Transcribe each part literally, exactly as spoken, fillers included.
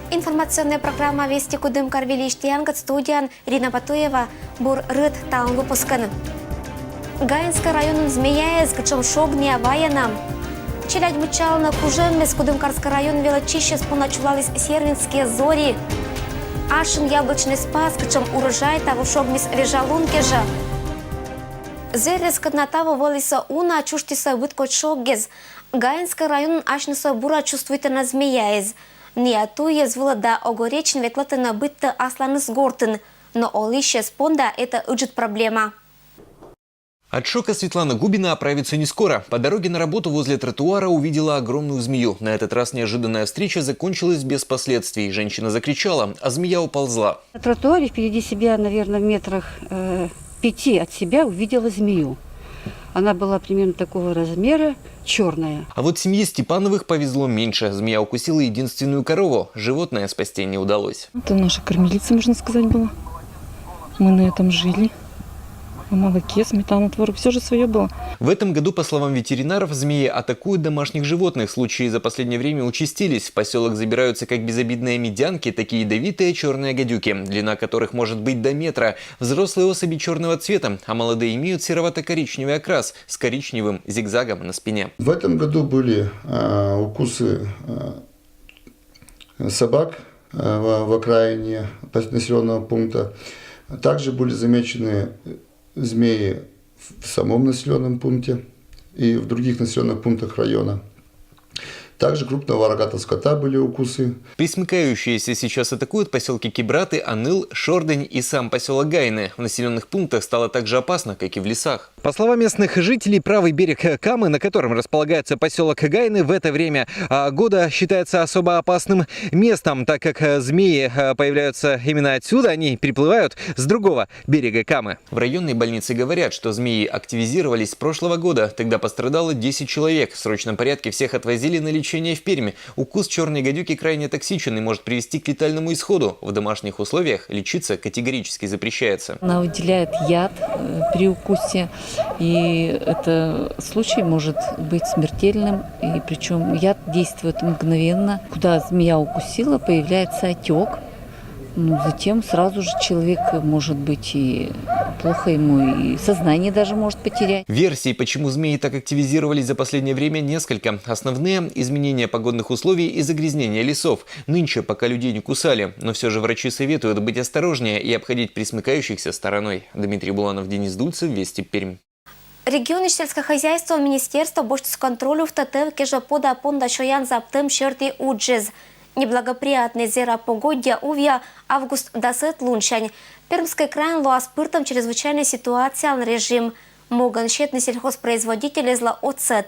Информационная программа «Вести Кудымкар» выльысь тіянкӧд студияын Рина Батуева. Бур рыт талун выпускын. Гаинскӧй районын змеяэз кутшӧм шог ньӧбӧны. Челядь мыччалӧны кужӧммис. Кудымкарскӧй район велӧдчысьяс понда чулаліс «Сервинские зори». Ашын яблочнӧй спас, кутшӧм урожай таво шогмис вежалун кежӧ. Зверьяскӧд на таво вӧлі со уна, чужтіс со быд кодь шоггес. Гаинскӧй районын асьныс бура чувствуйтӧны змеяэз. Ная туйяс вылӧ да огӧречын ветлӧны быдтӧ асланыс гортын. Но олысьяс понда это ыджыд проблема. От шока Светлана Губина оправится не скоро. По дороге на работу возле тротуара увидела огромную змею. На этот раз неожиданная встреча закончилась без последствий. Женщина закричала, а змея уползла. На тротуаре впереди себя, наверное, в метрах э, пяти от себя увидела змею. Она была примерно такого размера, черная. А вот семье Степановых повезло меньше. Змея укусила единственную корову. Животное спасти не удалось. Это наша кормилица, можно сказать, была. Мы на этом жили. О молоке, сметана, творог, все же свое было. В этом году, по словам ветеринаров, змеи атакуют домашних животных. Случаи за последнее время участились. В поселок забираются как безобидные медянки, так и ядовитые черные гадюки, длина которых может быть до метра. Взрослые особи черного цвета, а молодые имеют серовато-коричневый окрас с коричневым зигзагом на спине. В этом году были э, укусы э, собак э, в, в окраине населенного пункта. Также были замечены змеи в самом населенном пункте и в других населенных пунктах района. Также крупного рогатого скота были укусы. Пресмыкающиеся сейчас атакуют поселки Кибраты, Аныл, Шордень и сам поселок Гайны. В населенных пунктах стало так же опасно, как и в лесах. По словам местных жителей, правый берег Камы, на котором располагается поселок Гайны, в это время а, года считается особо опасным местом, так как э, змеи э, появляются именно отсюда, они переплывают с другого берега Камы. В районной больнице говорят, что змеи активизировались с прошлого года. Тогда пострадало десять человек. В срочном порядке всех отвозили на лечение в Пермь. Укус черной гадюки крайне токсичен и может привести к летальному исходу. В домашних условиях лечиться категорически запрещается. Она выделяет яд э, при укусе, и этот случай может быть смертельным. И причем яд действует мгновенно. Куда змея укусила, появляется отек. Ну, затем сразу же человек, может быть, и плохо ему, и сознание даже может потерять. Версий, почему змеи так активизировались за последнее время, несколько. Основные — изменения погодных условий и загрязнение лесов. Нынче пока людей не кусали, но все же врачи советуют быть осторожнее и обходить пресмыкающихся стороной. Дмитрий Буланов, Денис Дульцев, Вести Пермь. Регионысь сельское хозяйство министерство босьтіс контроль увтӧ тӧв кежлӧ пода понда сёян заптӧм сьӧрті уджыс. Неблагоприятнӧй зэра погодья увъя август дасӧд лунсянь. Пермскӧй крайын лоас пыртӧм чрезвычайнӧй ситуациялӧн режим. Могӧн сетны сельхозпроизводитель эз ло отсӧг.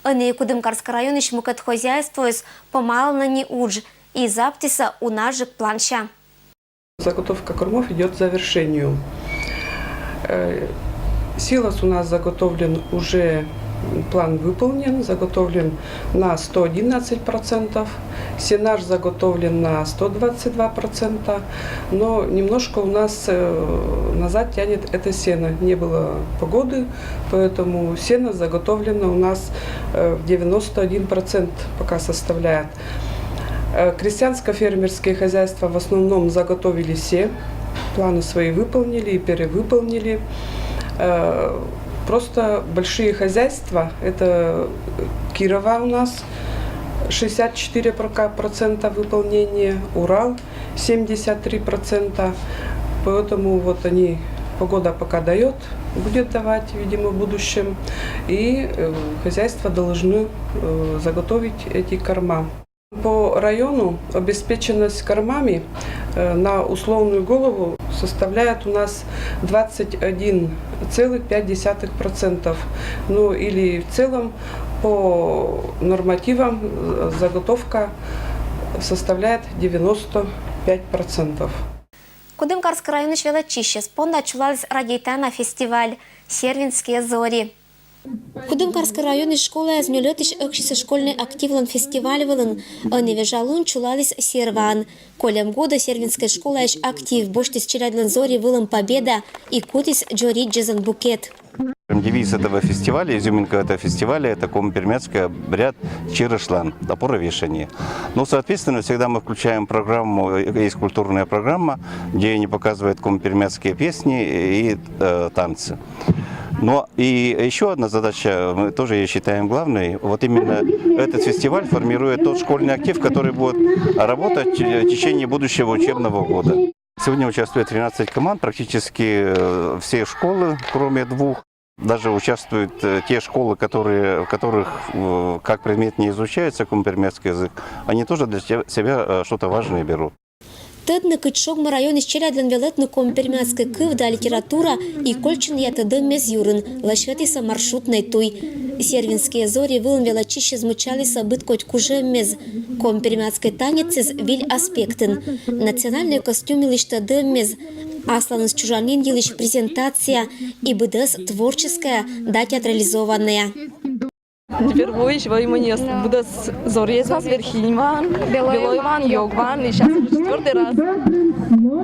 Ӧні Кудымкарскӧй районысь мукӧд хозяйствоыс помалӧны ни удж и заптісӧ унаджык плансянь. Заготовка кормов идёт к завершению. Э, Силос у нас заготовлен уже, план выполнен, заготовлен на сто одиннадцать процентов, сенаж заготовлен на сто двадцать два процента, но немножко у нас э, назад тянет это сено. Не было погоды, поэтому сено заготовлено у нас э, в девяносто один процент пока составляет. Э, Крестьянско-фермерские хозяйства в основном заготовили все, планы свои выполнили и перевыполнили. Э, Просто большие хозяйства, это Кирова у нас, шестьдесят четыре процента выполнения, Урал семьдесят три процента. Поэтому вот они, погода пока дает, будет давать, видимо, в будущем. И э, хозяйства должны э, заготовить эти корма. По району обеспеченность кормами э, на условную голову составляет у нас двадцать один целых пять десятых процентов. Ну или в целом по нормативам э, заготовка составляет девяносто пять процентов. Кудымкарскӧй районысь велӧдчысьяс понда чулаліс радейтана фестиваль «Сервинские зори». Кудымкарскӧй районысь школаяс нёльӧтысь ӧксисӧ школьнӧй активлӧн фестиваль вылын. Ӧні вежалун чулаліс серваӧн. Кольӧм годӧ Сервинскӧй школаысь актив босьтіс челядьлӧн зори вылын победа и кутіс дзоридз дзезэн букет. Девиз этого фестиваля, изюминка этого фестиваля — это коми-пермяцкий обряд чирышлан, опора вешания. Ну, соответственно, всегда мы включаем программу, э, есть культурная программа, где они показывают коми-пермяцкие песни и э, танцы. Но и еще одна задача, мы тоже ее считаем главной. Вот именно этот фестиваль формирует тот школьный актив, который будет работать в течение будущего учебного года. Сегодня участвует тринадцать команд, практически э, все школы, кроме двух. Даже участвуют э, те школы, которые, в которых э, как предмет не изучается коми-пермяцкий язык, они тоже для себя э, что-то важное берут. Тӧдны, кыдз шогмӧ районысь челядьлӧн велӧтны коми-пермяцкӧй кыв да литература и кольччыны ятыр дӧммез юрын, лӧсьӧдісӧ маршрутнӧй туй. Сервинские зори вылын велӧдчысьӧз мыччалісӧ быд кодь кужӧммез. Коми-пермяцкӧй танецыс виль аспектын. Национальнӧй костюм йылысь тӧдӧммез, асланыс чужан ин йылысь презентация и быдӧс творческӧя да театрализованнӧя. Впервые живой монест. Быдӧс зоръяс верхинь ван, белой ван, ёг ван, и сейчас уже четвертый раз.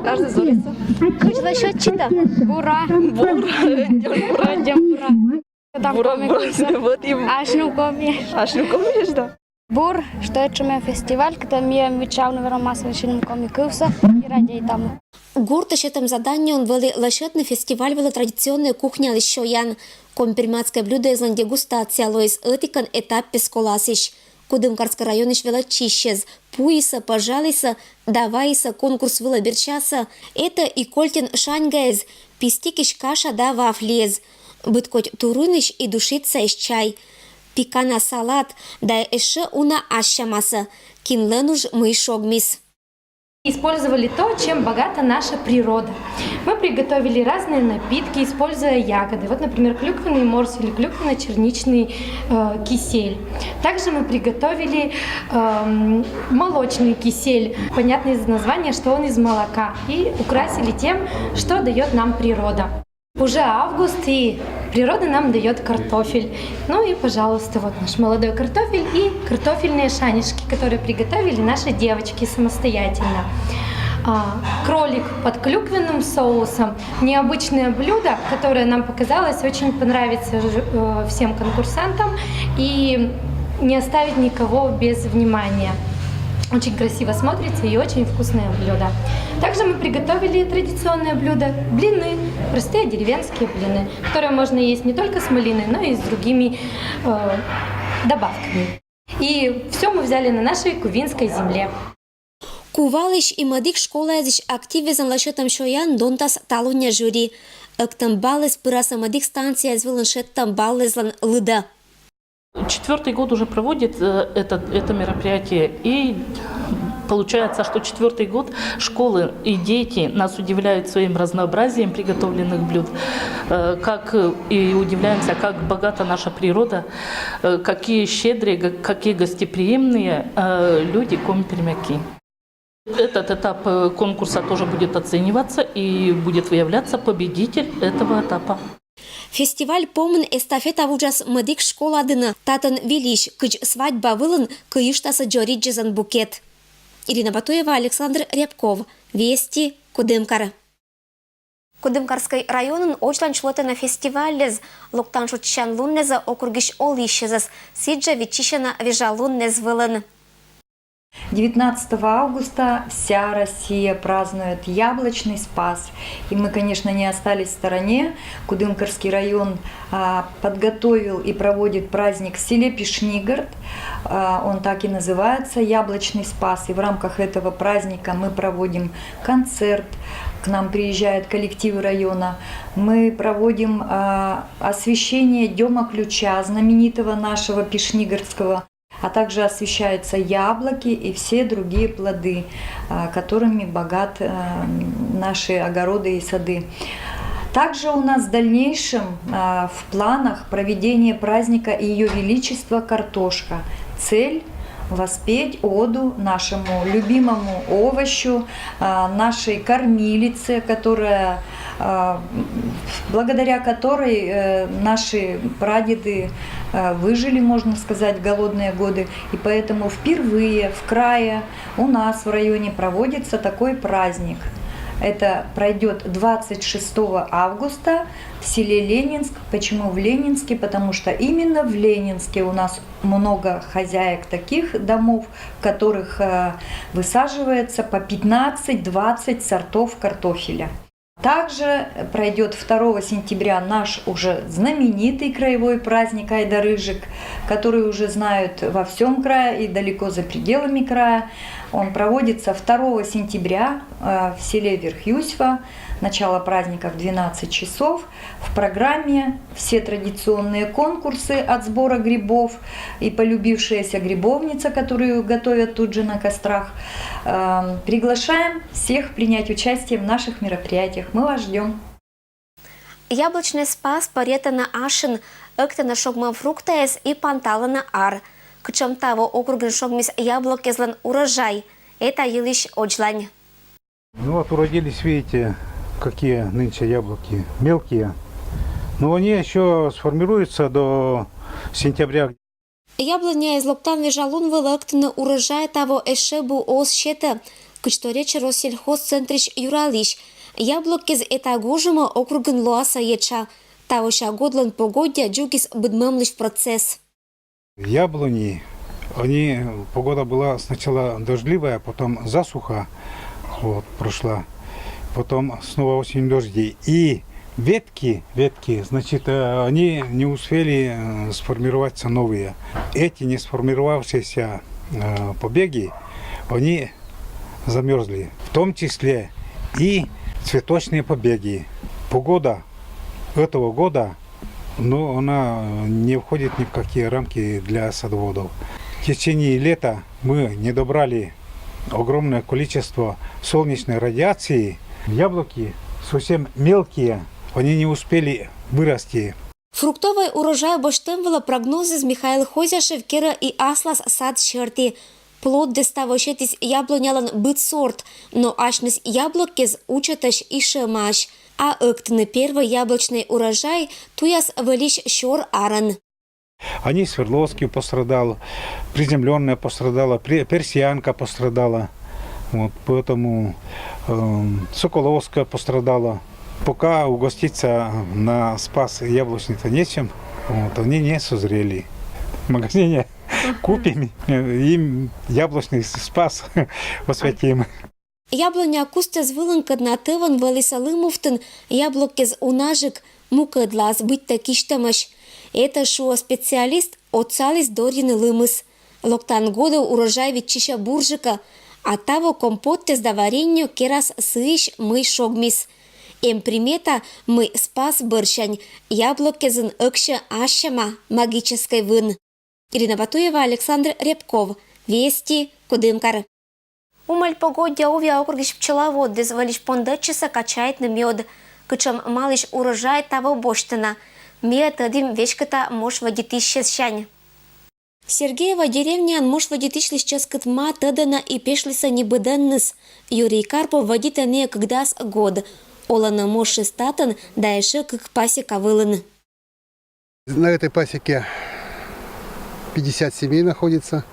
Каждый зорится. Кыдз лӧсьӧдчытӧ? Бура. Бура. Бура. Бура. Бура. Вот и Асьным коми. Асьным коми, да. Бур, что это мем фестиваль, кытӧн ми мыччам, наверно, массовый синим коми кывсӧ и радейтам. Гуртысь сетӧм заданиеӧн вӧлі лӧсьӧдны фестиваль вылӧ традиционнӧй кухнялысь сёян. Коми-пермяцкӧй блюдоэзлӧн дегустация лоис ӧтикӧн этаппӧ коласьысь. Кудымкарскӧй районысь велӧдчысьӧз пуисӧ, пӧжалісӧ да вайисӧ конкурс вылӧ бердчасӧ этӧ и кольтӧм шаньгаэз, пистикысь каша да вафлиэз. Быд кодь туруныс и душицаысь чай, пикана салат да ещӧ уна ассьямасӧ, кинлӧн уж мый шогмис. Использовали то, чем богата наша природа. Мы приготовили разные напитки, используя ягоды. Вот, например, клюквенный морс или клюквенно-черничный э, кисель. Также мы приготовили э, молочный кисель. Понятно из названия, что он из молока. И украсили тем, что дает нам природа. Уже август, и природа нам дает картофель. Ну и, пожалуйста, вот наш молодой картофель и картофельные шанишки, которые приготовили наши девочки самостоятельно. А, кролик под клюквенным соусом. Необычное блюдо, которое нам показалось очень понравится э, всем конкурсантам и не оставить никого без внимания. Очень красиво смотрится и очень вкусное блюдо. Также мы приготовили традиционное блюдо – блины, простые деревенские блины, которые можно есть не только с малиной, но и с другими э, добавками. И все мы взяли на нашей кувинской земле. Кувалысь и мӧдик школаэзысь активӧн лӧсьӧдтӧм сёян донтас талунъя жюри. Ӧктӧм баллыс пырасӧ мӧдик станцияэз вылын шедтӧм баллэзлӧн лыдӧ. Четвертый год уже проводит э, это, это мероприятие, и получается, что четвертый год школы и дети нас удивляют своим разнообразием приготовленных блюд, э, как э, и удивляемся, как богата наша природа, э, какие щедрые, какие гостеприимные э, люди коми-пермяки. Этот этап э, конкурса тоже будет оцениваться и будет выявляться победитель этого этапа. Фестиваль помын эстафета вуджас мӧдик школа дінӧ. Татӧн вильысь, кыдз свадьба вылын, кыйыштасӧ дзоридзьӧзӧн букет. Ирина Батуева, Александр Рябков, Вести, Кудымкар. Кудымкарскӧй районын ордйлӧн сюлӧдӧны фестивальлэз. Локтан шойччан луннэзӧ округысь олысьӧзыс. Сідзжӧ виччысьӧны вежа луннэз вылын. Девятнадцатого августа вся Россия празднует Яблочный Спас. И мы, конечно, не остались в стороне. Кудымкарский район а, подготовил и проводит праздник в селе Пишнигорт. А, он так и называется, Яблочный Спас. И в рамках этого праздника мы проводим концерт, к нам приезжают коллективы района. Мы проводим а, освящение Дема Ключа, знаменитого нашего пишнигорского. А также освещаются яблоки и все другие плоды, а, которыми богаты а, наши огороды и сады. Также у нас в дальнейшем а, в планах проведение праздника Ее Величества Картошка. Цель — воспеть оду нашему любимому овощу, а, нашей кормилице, которая, а, благодаря которой э, наши прадеды э, выжили, можно сказать, в голодные годы. И поэтому впервые в крае у нас в районе проводится такой праздник. Это пройдет двадцать шестого августа в селе Ленинск. Почему в Ленинске? Потому что именно в Ленинске у нас много хозяек таких домов, в которых э, высаживается по пятнадцать-двадцать сортов картофеля. Также пройдет второго сентября наш уже знаменитый краевой праздник Айдарыжик, который уже знают во всем крае и далеко за пределами края. Он проводится второго сентября э, в селе Верхюсьва. Начало праздника в двенадцать часов. В программе все традиционные конкурсы от сбора грибов и полюбившаяся грибовница, которую готовят тут же на кострах. Эм, Приглашаем всех принять участие в наших мероприятиях. Мы вас ждем. Яблочный спас пӧръетана ашын, ӧктана шогмӧм фруктаэз и панталана ар. Кытшӧм таво округын шогмис яблокезлӧн урожай, эта йылысь одзлань. Ну вот уродились, видите, какие нынче яблоки. Мелкие. Но они еще сформируются до сентября. Яблоняэз локтан вежа лун вылӧ ӧктыны урожай таво эшшӧ бы оз сетӧ. Кыдз торйӧдчӧ Россельхозцентрысь юралысь, яблокез эта гожӧмӧ округын лоасӧ етша. Тавося годлӧн погоддя дзугис быдмӧмлысь процесс. Яблони, они, погода была сначала дождливая, потом засуха вот, прошла, потом снова осенью дожди. И ветки, ветки, значит, э, они не успели э, сформироваться новые. Эти не сформировавшиеся э, побеги, они замерзли. В том числе и цветочные побеги. Погода этого года но она не входит ни в какие рамки для садоводов. В течение лета мы не добрали огромное количество солнечной радиации. Яблоки совсем мелкие, они не успели вырасти. Фруктовӧй урожай босьтӧм вылӧ прогнозыс Михаил Хозяшев керӧ и аслас сад серти. Плоддіс таво сетіс яблонялӧн быд сорт, но асьныс яблокез учӧтӧсь и шӧмаӧсь. А ӧктыны первой яблочнӧй урожай туяс вӧлись сёр арӧн. Они Свердловский пострадал, приземленная пострадала, персианка пострадала. Вот, поэтому э, Соколовская пострадала. Пока угоститься на спас яблочный-то нечем, вот, они не созрели. В магазине купим им яблочный спас освятим. Яблоня кустӧз вылын, кӧд на тӧвӧн вӧліс лымувтын, яблокез унажык мукӧдлаас быттьӧ кисьтӧмӧсь. Эта, шуӧ специалист, отсаліс дорйыны лымыс. Локтан годӧ урожай виччысьӧ бурджыка, а таво компоттӧ да варенье керас сыысь, мый шогмис. Эм примета, мый спас бӧрсянь яблокезын ӧксьӧ ассяма магическӧй вын. Ирина Батуева, Александр Рябков, Вести, Кудымкар. Умӧль погоддя увъя округысь пчеловодыс вӧлись пондӧдчисӧ качайтны мёд. Кытшӧм малысь урожай таво босьтӧны, ми тӧдім веськыда мош вӧдитысьсянь. Сергеево деревняын мош вӧдитысьлысь чӧскыд ма тӧдӧны и пешлісӧ небыдӧнныс. Юрий Карпов вӧдитӧ нӧ кыкдас год. Олӧны мошыс татӧн да эшӧ кык пасека вылын. На этой пасеке пятьдесят семей находится,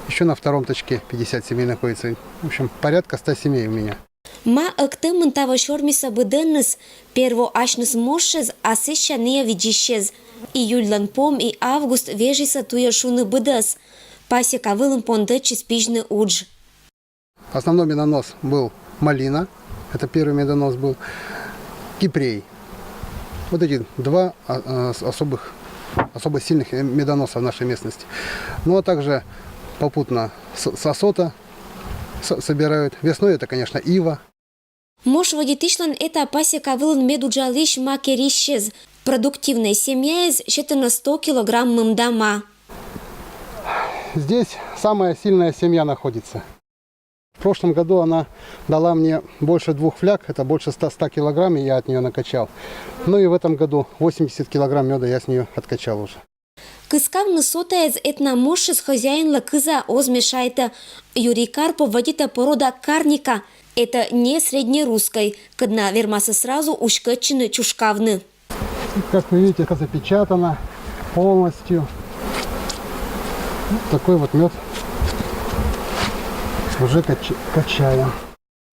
еще на втором точке пятьдесят семей находится. В общем, порядка ста семей у меня. Ма ӧктӧмын таво сёрмисӧ быдӧнныс. Перво асьныс мошӧс, а сэсся нӧ видзысьӧс. Июльлӧн пом и август вежисӧ туйӧ шуны быдӧс. Пасека вылын пондӧдчис пизьны удж. Основной медонос был малина, это первый медонос был, кипрей. Вот эти два особых, особо сильных медоноса в нашей местности. Ну а также попутно с осота собирают. Весной это, конечно, ива. Мош вӧдитысьлӧн эта пасека вылын медуджалысь ма керисьӧ. Продуктивнӧй семьяыс сетӧны сто килограмм мында ма. Здесь самая сильная семья находится. В прошлом году она дала мне больше двух фляг, это больше ста, ста килограмм, и я от нее накачал. Ну и в этом году восемьдесят килограмм меда я с нее откачал уже. Кыскавны сотаэз этна мошыс хозяинлы кыза оз мешайтӧ. Юрий Карпов вӧдитӧ порода карника. Это не среднерусскӧй, кӧд на вермасӧ сразу уськӧдчыны, чушкавны. Как вы видите, это запечатано полностью. Вот такой вот мед уже качаем.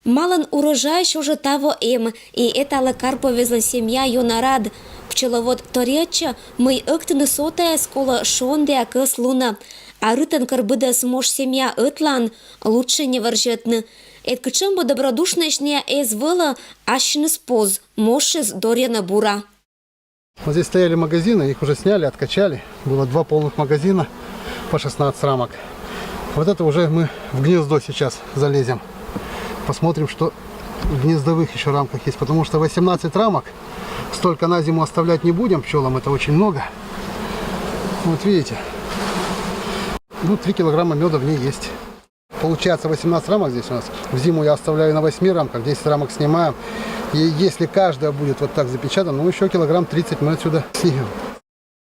Малын урожай сёжа таво эм, и эталӧ Карповезлӧн семья ёна рад. Пчеловод торъятчӧ, мый ӧктыны сотаяс колӧ шондіа кӧс лунӧ. А рытӧн кӧр быдӧс мош семья ӧтлаын, лучше не вӧрзьӧдны. Эд кытшӧм бы добродушнӧйӧсь найӧ эз вӧлӧ, ассьыныс поз, мошыс дорйӧны бура. Вот здесь стояли магазины, их уже сняли, откачали. Было два полных магазина по шестнадцать рамок. Вот это уже мы в гнездо сейчас залезем. Посмотрим, что в гнездовых еще рамках есть. Потому что восемнадцать рамок, столько на зиму оставлять не будем пчелам, это очень много. Вот видите. Ну, три килограмма меда в ней есть. Получается, восемнадцать рамок здесь у нас. В зиму я оставляю на восьми рамках, десять рамок снимаем. И если каждая будет вот так запечатана, ну, еще килограмм тридцать мы отсюда снимем.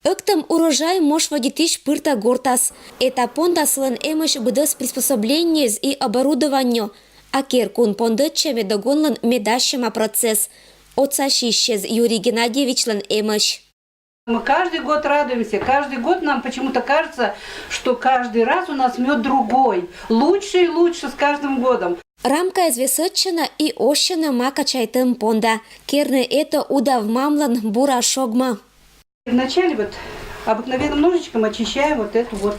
Ӧктӧм урожай мош водитысь пыртӧ гортас. Эта понда сылӧн эмӧсь быдӧс приспособлениеыс и оборудованиеӧ. А кер кун пондӧдчӧ медогонлӧн медасьӧма процесс. Отсасьысьыс Юрий Геннадьевичлӧн эмӧсь. Мы каждый год радуемся, каждый год нам почему-то кажется, что каждый раз у нас мед другой, лучше и лучше с каждым годом. Рамкаяс весӧдчӧны и оссьӧны ма качайтӧм понда. Керны этӧ удав мамлӧн бура шогмӧ. Вначале вот обыкновенным ножичком очищаем вот эту вот,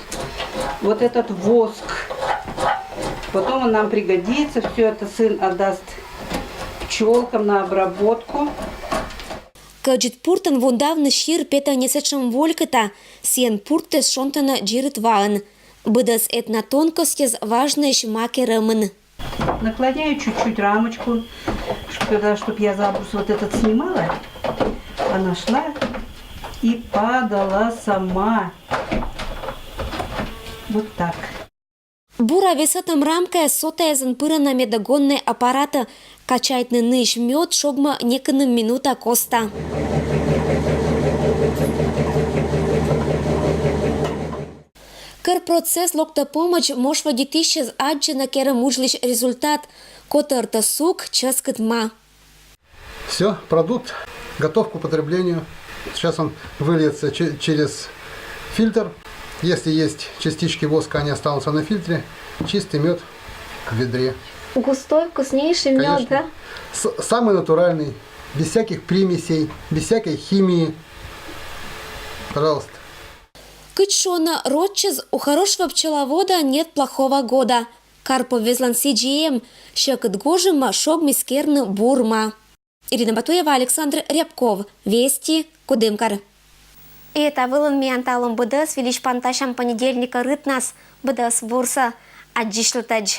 вот этот воск. Потом он нам пригодится, все это сын отдаст пчелкам на обработку. Кӧдзыд пуртӧн вундавны сир петӧ не сэтшӧм волькыта, сійӧн пуртӧс шонтӧны дзирыд ваӧн. Быдӧс этна тонкостьыс важнӧйӧсь ма керӧмын. Наклоняю чуть-чуть рамочку, когда, чтоб я забрус вот этот снимала, она шла и падала сама. Вот так. Бура весӧтӧм рамкаяс сотаясӧн пырӧны медогоннӧй аппаратӧ. Качайтны ныысь мед шогмӧ некымын минута коста. Кӧр процесс локтӧ помӧдз мош водитысьыс аддзӧны керӧм уджлысь результат. Котӧртӧ сук, чӧскыд ма. Все, продукт готов к употреблению. Сейчас он выльется че- через фильтр. Если есть частички воска, они останутся на фильтре. Чистый мед в ведре. Густой, вкуснейший мед, да? С- самый натуральный, без всяких примесей, без всякой химии. Пожалуйста. Кыдз шуӧны рочӧс: у хорошего пчеловода нет плохого года. Карповезлӧн сідзи эм, сьӧкыд гожӧмӧ шогмис керны бур ма. Ирина Батуева, Александр Рябков, Вести, Кудымкар. Этавывлӧн миян талун быдӧс. Выльысь пантасям понедельникӧ рытнас. Быдӧс бурсӧ. Аддзысьлытӧдз.